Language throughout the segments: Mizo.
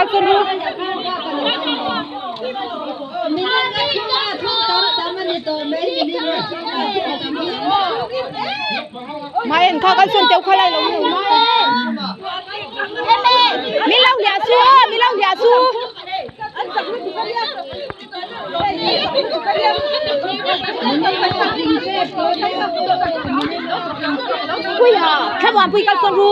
Kal sawn ru. Mai en kha kal sawn teuh kha lai lo nu. Mi lo hliah su aw mi lo hliah su. Puia thlamuanpui kal sawn ru.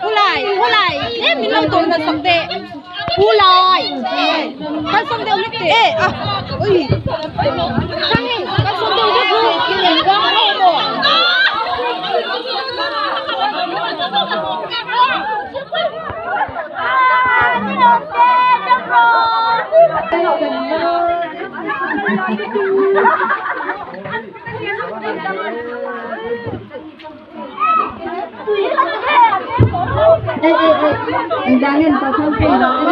Ulai ulai tlem min lo tawn hman sak teh ulai kal sawn deuh hlek teh e a ui kal sawn deuh hlek ru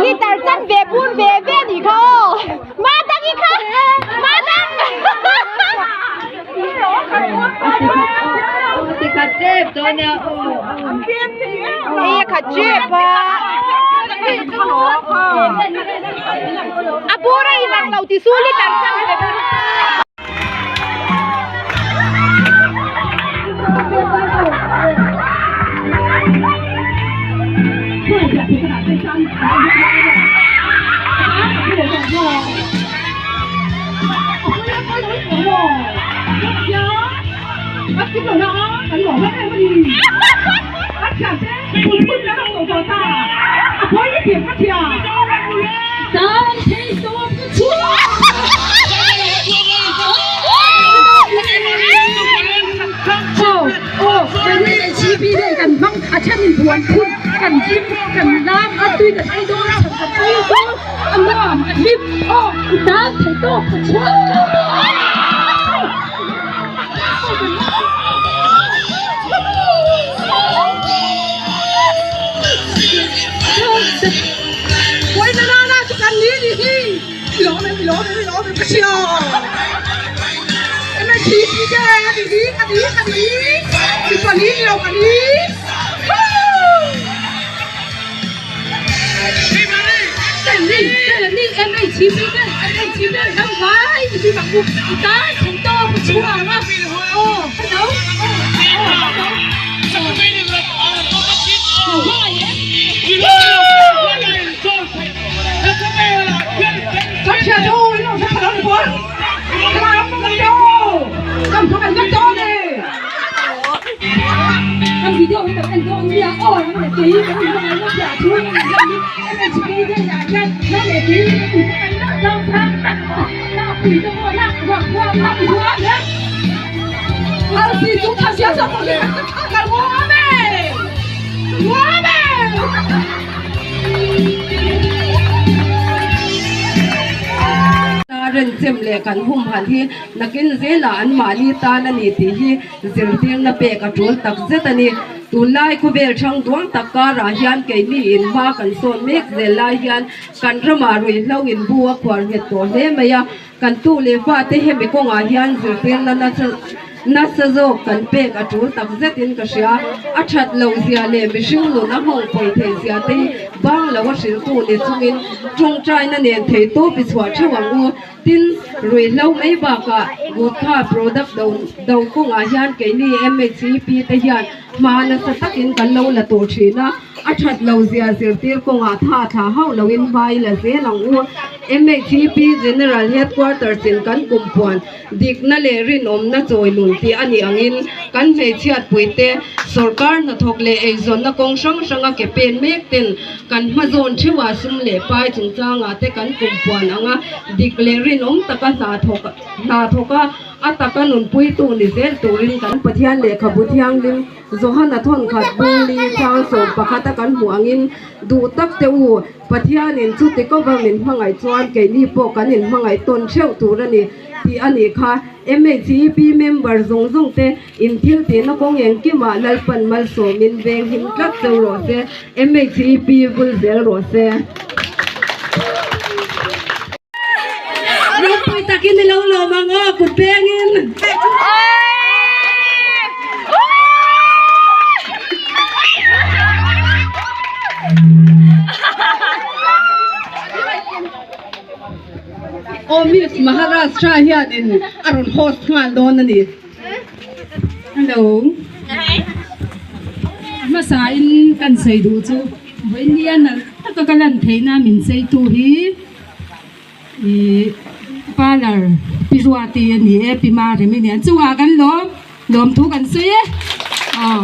Litar chan ve bur ve ve ni kha aw ma dang i kha ma dang e kha chep a a bur a inang lo ti su litar chan ve bur. Renchem leh kan humhalh hi nakin zelah anmahni tan a ni tih hi zirtirna pek a tul tak zet a ni. Tunlai khawvel thang duang tak karah hian keini in hma kan sawn mek zel lai hian kan ramah ruihhlo in bu a khuar nghet tawh hle mai a, kan tu leh fate hemi kawngah hian zirtirna nasa nasa zawk kan pek a tul tak zetin ka hria. A that loh zia leh mihring nun a nghawng pawi theih zia te hi bang lo a hrilhtu ni chungin tawngtaina nen thei tawp i chhuah theuh ang u. Tin, ruihhlo mai bakah Gutkha product do do kawngah hian keini MHEP te hian hma nasa takin kan lo la tawh thin a, a that lo zia zirtir kawngah tha thla hauh loin hma i la zel ang u. MHEP General Headquarters in kan kumpuan dikna leh rinawmna chawi nun tih a nih angin kan hmeichhiatpuite sawrkar hnathawk leh eizawnna kawng hrang hranga ke pen mek ten Kan hmazawn theuhah sum leh pai chungchangah te kan kumpuan ang a, dik leh rinawm taka hna thawk hna thawk a, a taka nunpuitu ni zel turin kan Pathian lehkhabu thianghlim Johana thawnkhat bungli chang sawm pakhata kan hmuh angin duh tak te u, Pathianin chuti kova min hmangaih chuan keini pawh kan inhmangaih tawn theuh tur a ni tih a nih kha. MHEP member zawng zawng te In thil tihna kawng engkimah Lalpan malsawmin veng him tlat cheu rawh se, MHEP vul zel rawh se. Ropui takin i lo lawm ang aw kut pengin. Aw Miss Maharashtra hianin a rawn host nghal dawn a ni. Hello. A hmasain kan sawi duh chu vawinia nalh taka ka lan theihna min cheitu hi Ih parlour pi Ruati a ni e pi Maremi nen chungah kan lawm lawmthu kan sawi e aw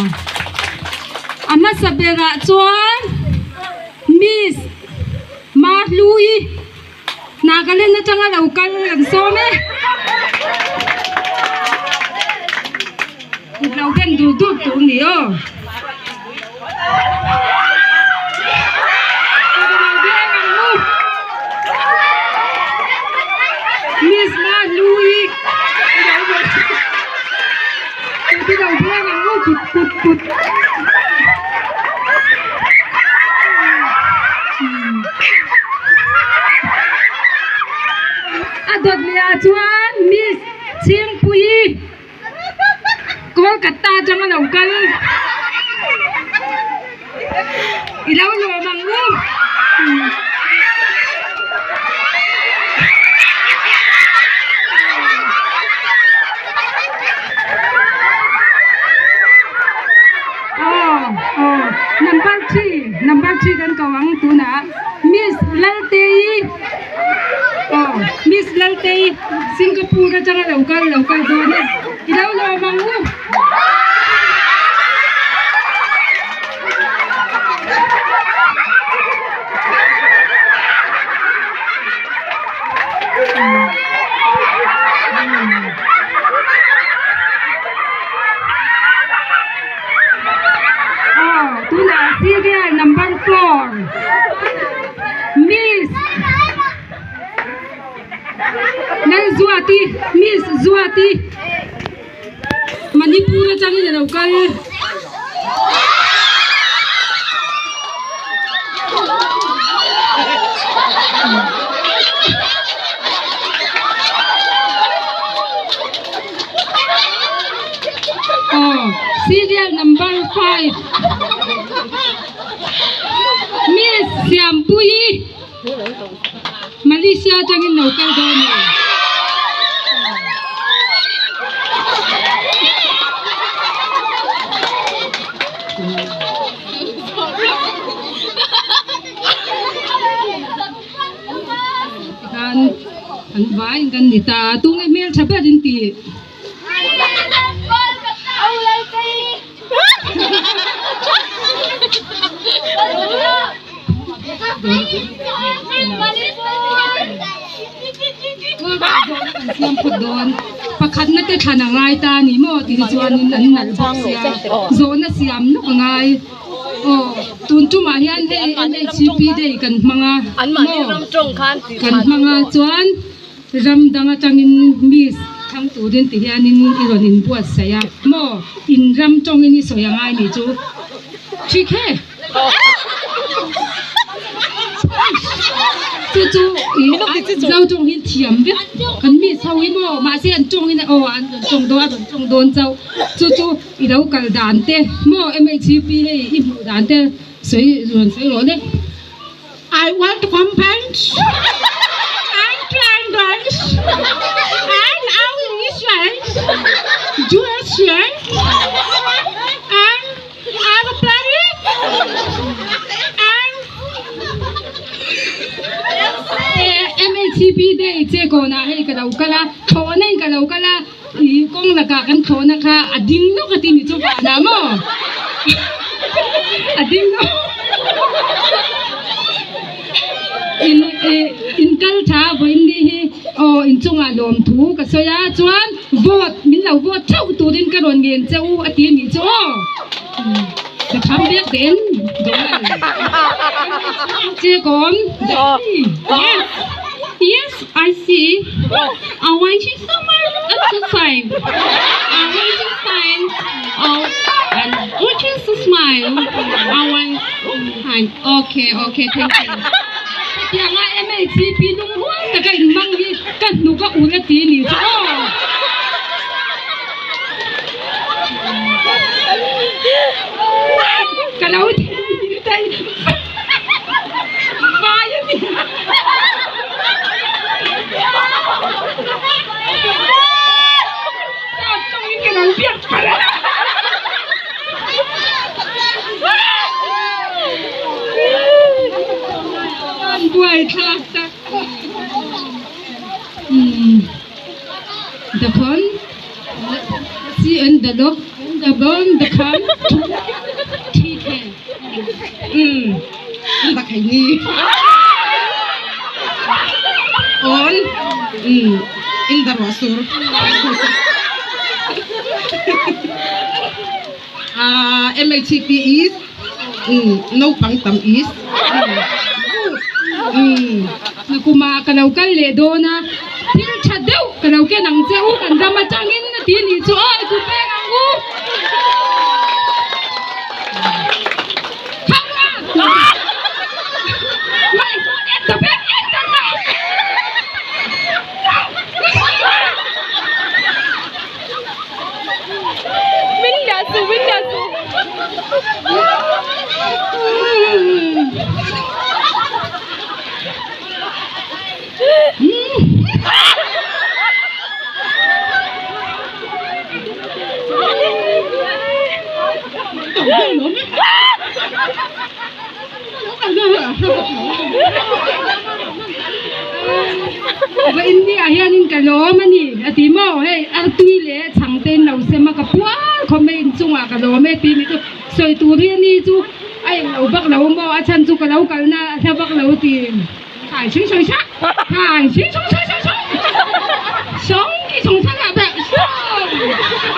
a hmasa berah chuan miss Mahlui Nagaland atanga lo kal kan sawm e kut lo ben dur dur tur a ni aw. Miss Mahlui kut i lo beng ang u kut kut kut. A dawt leh ah chuan Miss Chhingpuii Kolkata atanga lo kal i lo lawm ang u. Aw aw number 3 number 3 kan ko ang tunah Miss Laltei aw Miss Laltei Singapore atanga lo kal lo kal dawn e i lo lawm ang u. Aw tunah serial number 4 Miss Lalzuati Miss Zuati Manipur atangin a lo kal. Aw serial number 5 Miss Siampuii Malaysia atangin lo kal dawn a ni. Tikhan an vaiin kan ni ta a tunge hmeltha ber in tih. Pakhatna te thlan a ngai ta a ni maw tih hi chuanin an nalh bawk sia zawhna siam nawk a ngai aw tun tumah hian hei MHCP day kan hmang a maw kan hmang a chuan. Ram dang atangin miss thlang turin ti hianin i rawn inbuatsaih a maw? In ram tawngin i sawi angai nih chu. Thik he! Chu chu i Zo tawng hi thiam vek kan miss ho hi maw? Mahse an tawngin aw an rawn tawng dawn a rawn tawng dawn chauh. Chu chu i lo kal dan te maw MHP hei i hmuh dan te sawi rawn sawi rawh le. I want compounds and triangles and Israel, USA and aeroplane and MHCP day che kawnah hei ka lo kal a, thlawhna in ka lo kal a, ih kawng lakah kan thlawhna kha a ding lawk a ti ni chu vanah maw a ding lawk in ih in kal tha vawiin ni hi aw inchungah lawmthu ka sawi a chuan vote min lo vote theuh turin ka rawn ngen che u a ti a nih chu aw ka tham vek den dawn che kawm yes yes I see I want you so much exercise I want to sign oh and want you to smile I want and okay okay thank you Hetianga MHCP lungrual taka inmang hi ka hnuk a ul a ti a nih chu aw. Ka lo thei daih vai a ni. the dog on the bone the kham thu thi the um the khai ni on um in the ruah sur ah MHCP is um naupang tam is um Nakuma ka lo kal leh dawn a thil tha deuh ka lo ken ang che u kan ram atangin a ti nih chu aw i ku peng ang u. Va India hianin ka lawm a ni a ti maw hei artui leh chhang te in lo sem a ka puar khawp mai inchungah ka lawm e tih ni chu sawi tur hi a ni chu a eng lo vak lo maw a chhan chu ka lo kalna a hla vak lo ti hai sui sui sa hai sui sui sui sui sui sawng ki sawng sa la beh sawng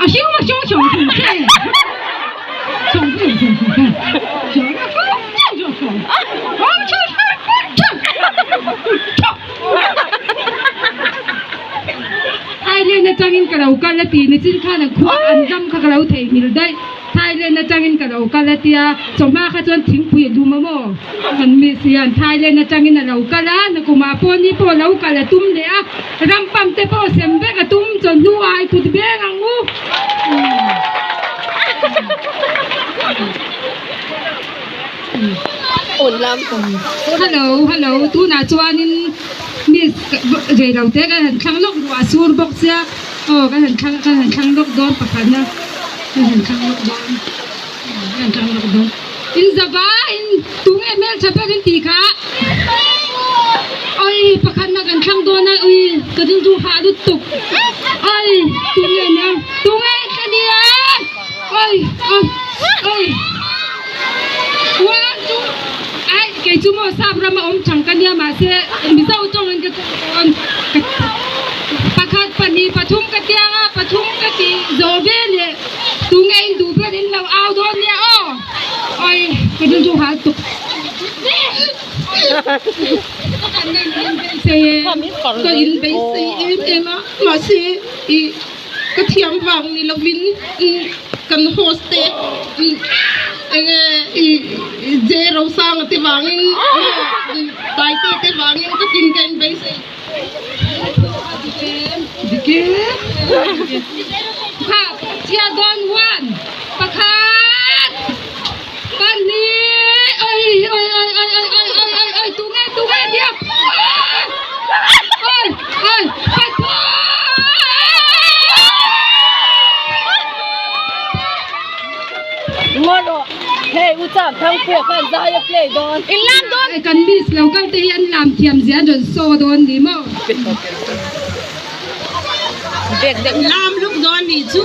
a siu a siu sawng sawng se sawng sawng sawng sawng sawng sawng sawng sawng Thailand atangin ka lo kal a ti nichin khan a khua an ram kha ka lo theihnghilh daih Thailand atangin ka lo kal a tia chawhma kha chuan thingpui a dum a maw kan miss hian Thailand atangin a lo kal a nakumah pawh ni pawh lo kal a tum leh a ram pam te pawh sem vek a tum chawhnu ah i kut veng ang u. Hello hello tunah chuanin miss rei lo te kan han thlang lawk ruah a sur bawk sia aw kan han thlang kan han thlang lawk dawn pakhatna kan han thlang lawk dawn kan han thlang lawk dawn in zava in tunge hmeltha ber in tih kha awi pakhatna kan thlang dawn a ui ka rilru hah lutuk awi tunge nia tunge ka nia awi awi awi. One two ai kei chu maw sap rama awm chang ka nia mahse mizo tawngin ka tawng dawn pakhat pahnih pathum ka tiang a pathum ka tih zawh ve leh tunge in duh ber in lo au dawn nia aw awi ka rilru hal tuk ka in beisei em em a mahse ih Ka thiam vang ni lovin kan host te enge i J Rosanga te vangin Taite te vangin ka tlin ka inbeisei. Kha chhia dawn one pakhat pahnih oi oi oi oi oi oi oi oi oi tunge tunge diak oi oi pathum Kan miss lo kal te hi an lam thiam zia an rawn saw dawn ni maw. Lam luk dawn ni chu.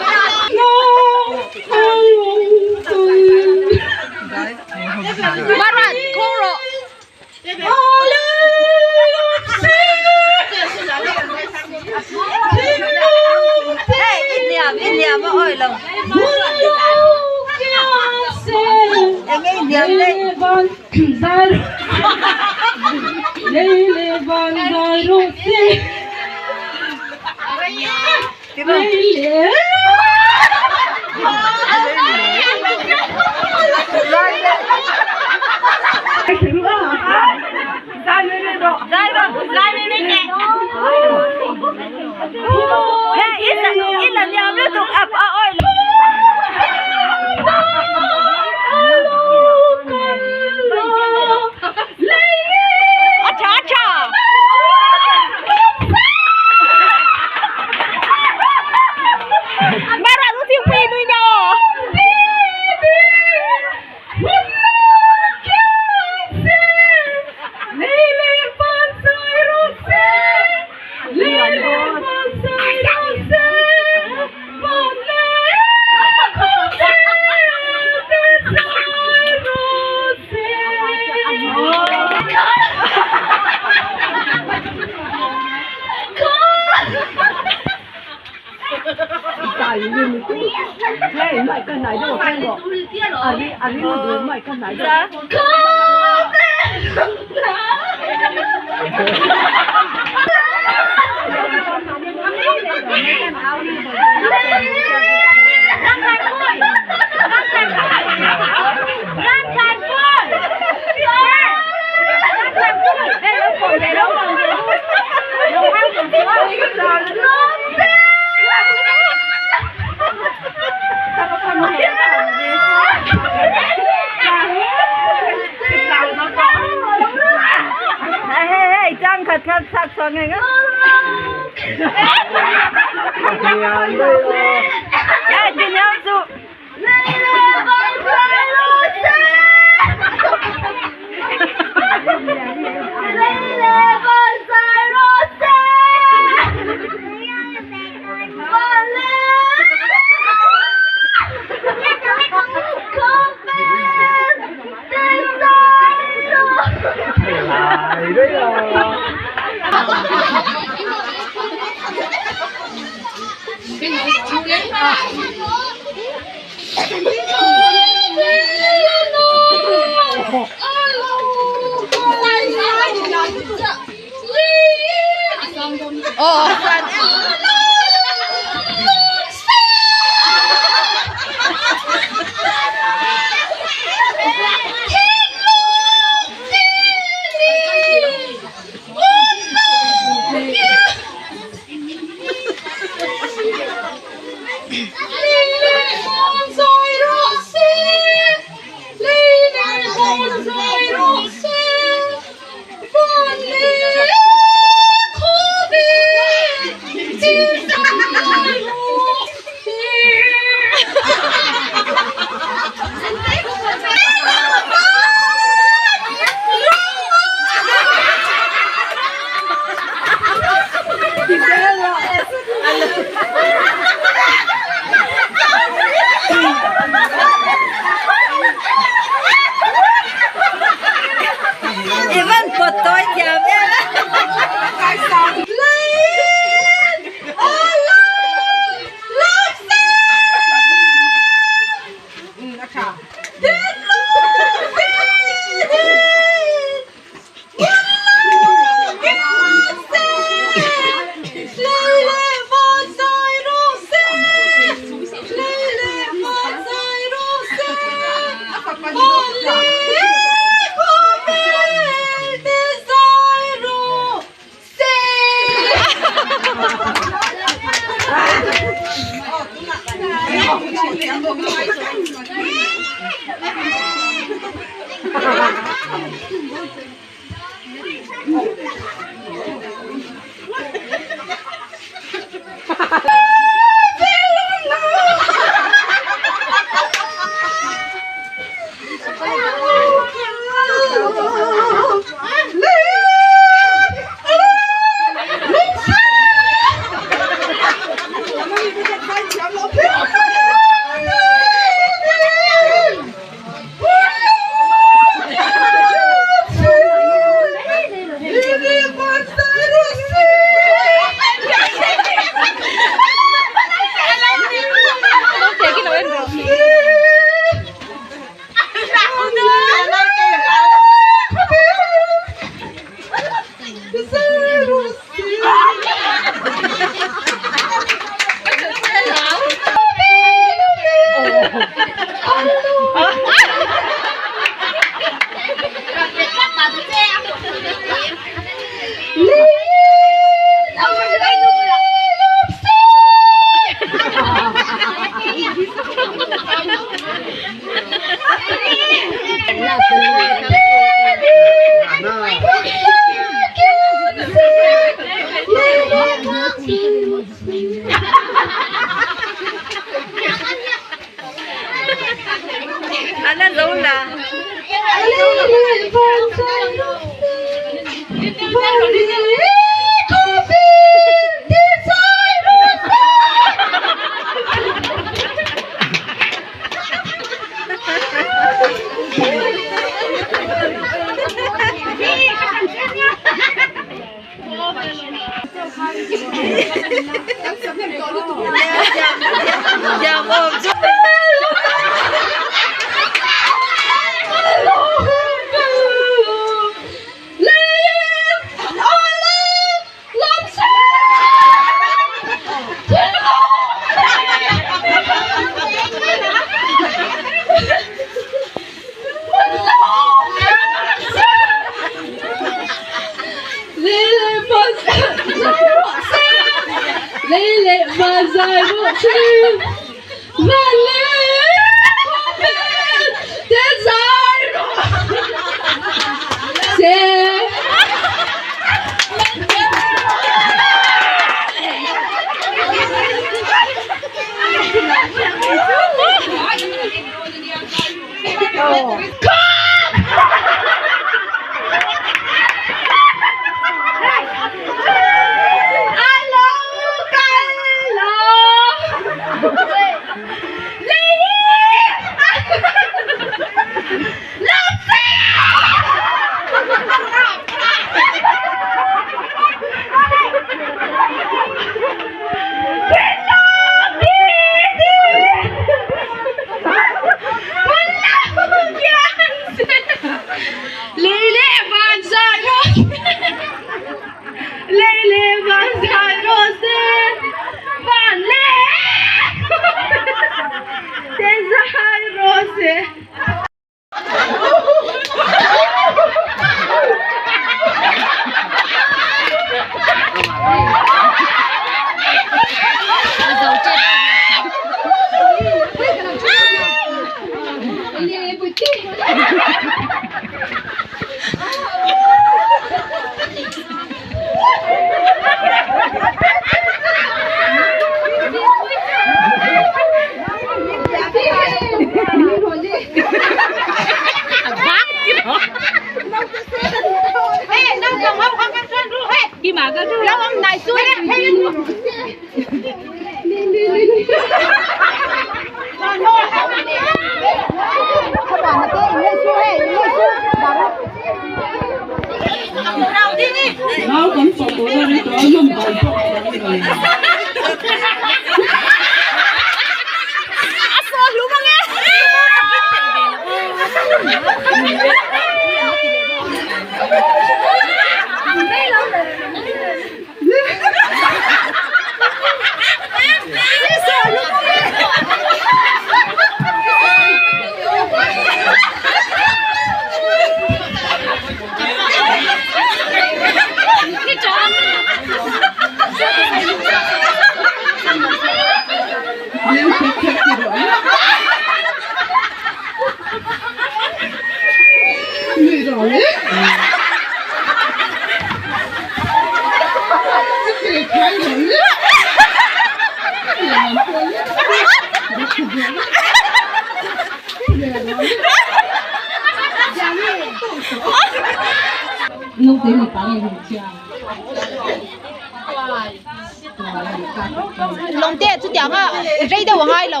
Lawngte chutiang a rei deuh a ngai lo.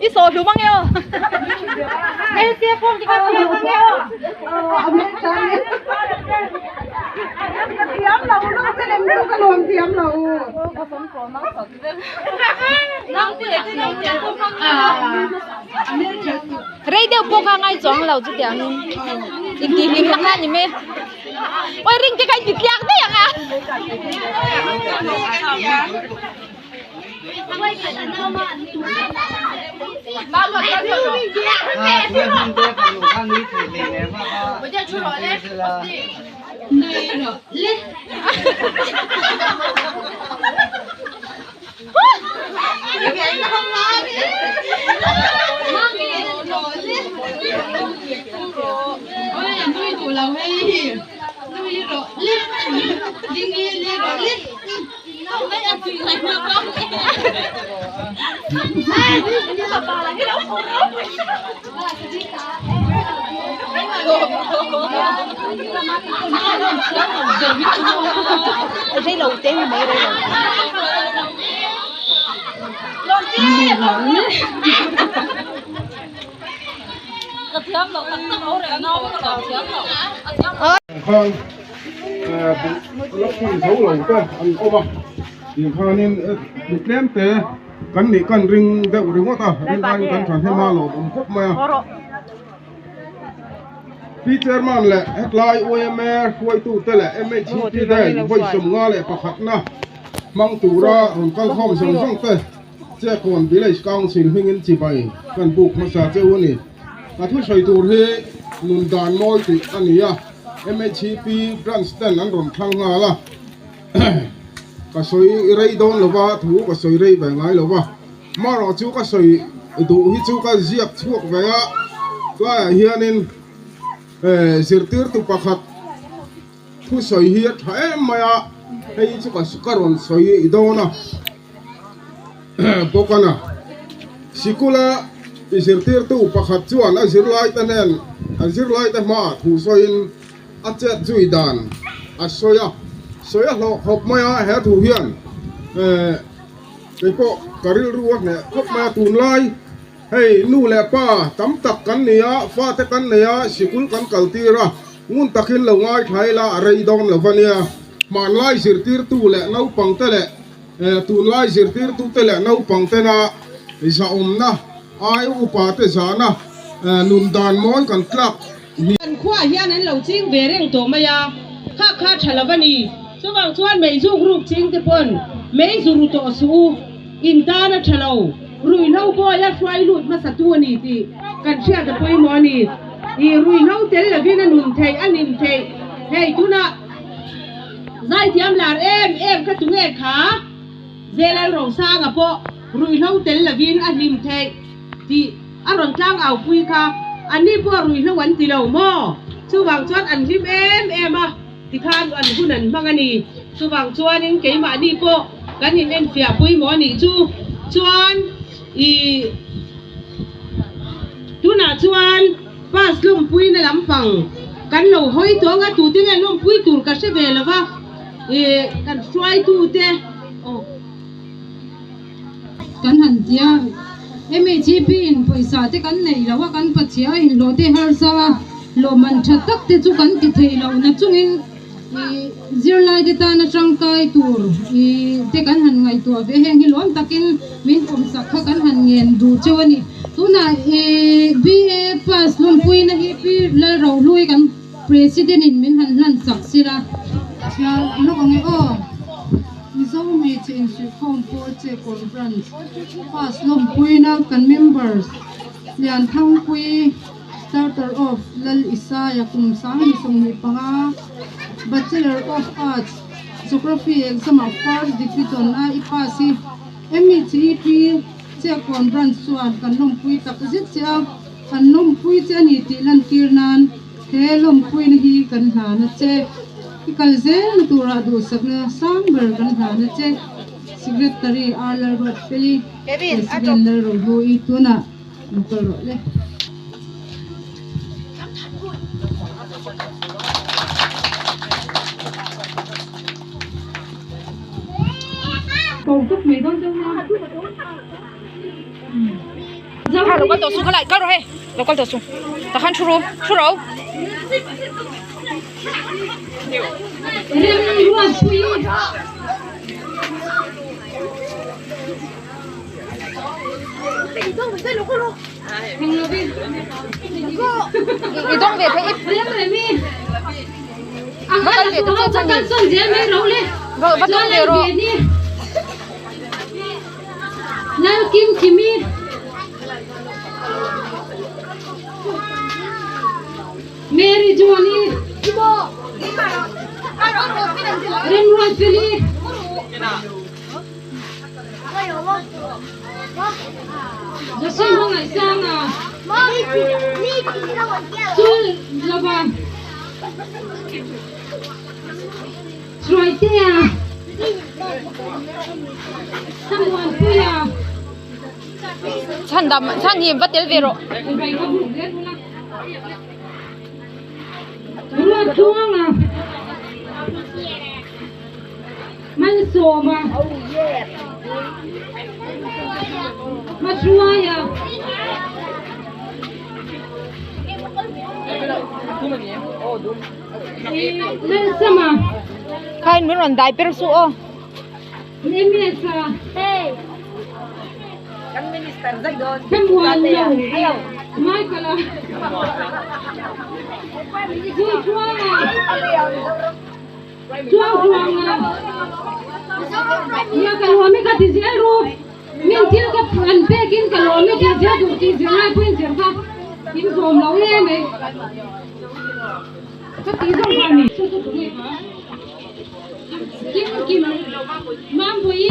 I saw hlum ange aw. Rei deuh pawh kha ngai chuang lo chutiang in intihhlim na kha a ni mai. Oi ring te kha in ti tliak daih ang a. Khan la phun zo lo te an awm a tih khanin tlem te kan nih kan ring deuh ringawt a ring aiin kan thahnem a lawmawm khawp mai a Pi Chairman leh hetlai yma hruaitute leh MHP day vawi sawmnga leh pakhatna hmang tura rawn kalkhawm zawng zawng te Chekawn Village Council hmingin chibai kan buk hmasa cheu a ni. Ka thusawi tur hi nun dan mawi tih a ni a, MHP branch ten an rawn thlang nghal a, ka sawi rei dawn lo va, thu ka sawi rei ve ngai lo va, marawh chu ka sawi duh hi chu ka ziak chhuak ve a, tlaiah hianin zirtirtu pakhat thusawi hi a tha em mai a, hei chu ka rawn sawi dawn a. bawk a na. Sikula i zirtirtu pakhat chuan a zirlaite hnen a zirlaite hmaah thu sawiin a chet zui dan a sawi a, sawi a hlawh khawp mai a, he thu hian keipawh ka rilru a hneh khawp mai a, tunlai hei nu leh pa tam tak kan ni a, fate kan nei a, sikul kan kal tir a, ngun takin lo ngaithla ila a rei dawn lo va nia, hmanlai zirtirtu leh naupangte leh. Tunlai zirtirtute leh naupang tena zahawmna, ai upate zahna nun dan mawi kan tlak ni. Kan khuaah hian an lo ching ve reng tawh mai a, kha kha tha lo a ni. Chuvang chuan mei zuk ruk ching te pawn mei zu ru tawh suh u, in tan a tha lo, ruihhlo bawi a hruai lut hmasa tu a ni tih kan hriat a pawimawh a ni. Ih ruihhlo tel lovin a nun theih, a hlim theih hei tunah. Zaithiam lar em em kha tunge kha? Zelal Rosanga pawh ruihhlo tel lovin a hlim theih tih a rawn tlang au pui kha. Anni pawh ruihhlo an ti lo maw? Chuvang chuan an hlim em em a, tikhan an hun an hmang a ni. Chuvang chuanin keimahni pawh kan in enfiah pui maw a nih chu. Chuan ih tunah chuan. Bus lawmpuina lampang kan lo hawi tawng a, tute nge lawmpui tur ka hre ve lo va, ih kan hruaitute aw. Kan han ti a, MHP in pawisa te kan neih loh a, kan pachhia a inhlawh te harsa a, lawmman tha tak te chu kan ti thei lo na chungin ih zirlai te tana tangkai tur ih te kan han ngaihtuah ve heng hi lawm takin min pawmsak kha kan han ngen duh cheu a ni. Tunah ih BA pass lawmpuina hi Pi Lalrohlui kan President in min han hlan chak sil a. Chhiar lawk ang e aw. Mizo hmeichhe insuihkhawm pawl Chekawn Branch pass lawmpuina kan members Lianthangpui Starter of Lal Isaiah kum 2025, Bachelor of Arts, Geography exam ah first division a i pass i MECEP Chekawn Branch chuan kan lawmpui tak zet che a, kan lawmpui che a ni tih lantir nan he lawmpuina hi kan hlan a che. I kal zelna turah duhsakna sang ber kan hlan a che. Secretary R Lalruatfeli, President Lalrohlu-i tunah lo kal rawh le. I dawng ve thei i va kal ve ta che chani va dawng ve rawh. Mary Joan-i Remruatfeli. Jose Hmangaihsanga Chul lova Hruaitea Samuanpuia. Chhandam chhanhim va tel ve rawh. Ruatluanga Malsawma Mahruaia Lalsama Khain min rawn dai per suh aw. Ms-a Thlamuan lo Michael-a Zuitluanga Chuangchuanga Nia ka lawm e ka ti zel ru Min thil ka an pekin ka lawm e tih zel duh tih zir lai pawhin zir kha in zawm lo em e Ka tih zawk vang ni chu chu tunge kha Kim Kim Mambawi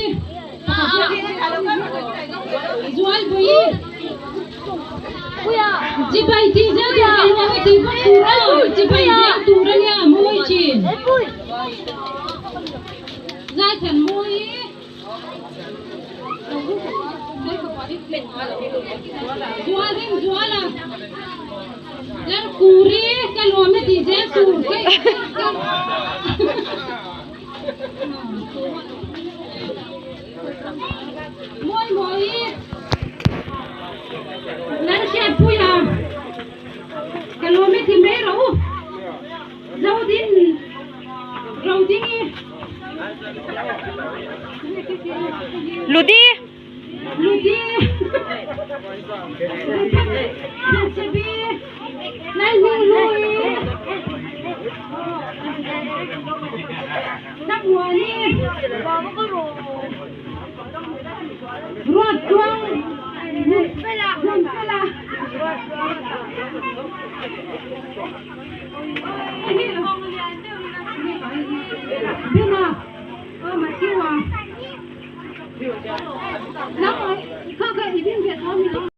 Zualbawi Chibai tih zel tur ka luang e tih vak tur aw chibai zel tur a nia mawi thin Zaithan mawi Zualin Zuala Lalkuri ka luam e tih zel tur Mawi mawi Lalhriatpuia ka lawm e ti mai rawh u Zodin Rodingi Ludi Ludi Lalsebi Lalhminghlui Samuani Ruatluang Hmunfela Bena aw Matthew-a Nang kha kha i ding ve tho mi lo.